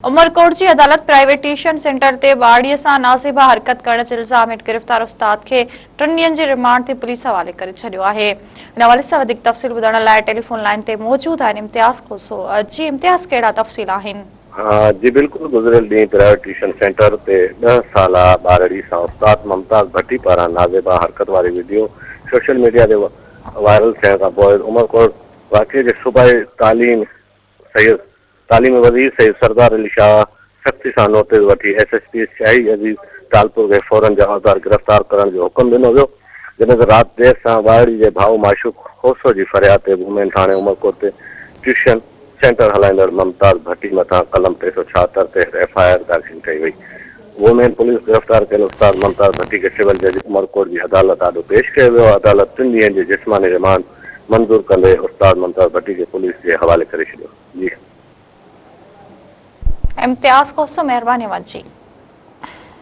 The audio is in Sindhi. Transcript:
عمرڪوٽ جي عدالت پرائيويٽ ٽيوشن سينٽر تي ٻارڙي سان نازيبا حرڪت ڪرڻ جي الزام هيٺ گرفتار استاد کي ٽن ڏينهن جي رمانڊ تي پوليس حوالي ڪري ڇڏيو آهي. ان حوالي سان وڌيڪ تفصيل ٻڌائڻ لاء ٽيليفون لائين تي موجود آهن امتياز کوسو. جي امتياز ڪهڙا تفصيل آهن؟ جي بلڪل گذريل ڏينهن پرائيويٽ ٽيوشن سينٽر تي ڏهه سالا ٻارڙي سان استاد ممتاز ڀٽي پاران نازيبا حرڪت واري وڊيو سوشل ميڊيا تي وائرل ٿيڻ کانپوء عمرڪوٽ واقعي جي صوبائي تعليم سيد تعليم وزير سيد سردار علي شاهه سختي سان نوٽيس وٺي S S P Shahi Aziz Talpur کي فورن جوابدار گرفتار ڪرڻ جو حڪم ڏنو ويو جڏهن ته رات دير سان ٻارڙي جي ڀاء معشوق کوسو جي فرياد تي وومين ٿاڻي عمرڪوٽ تي ٽيوشن سينٽر هلائيندڙ ممتاز ڀٽي مٿان قلم 376 تحت ايف I R داخل ڪئي وئي وومين پوليس گرفتار ڪيل استاد ممتاز ڀٽي کي سول جج عمرڪوٽ جي عدالت آڏو پيش ڪيو ويو عدالت ٽن ڏينهن جي جسماني رمانڊ منظور ڪندي استاد ممتاز ڀٽي کي پوليس جي حوالي ڪري ڇڏيو. جي. امتياز کوسو مهرباني اوهان جي.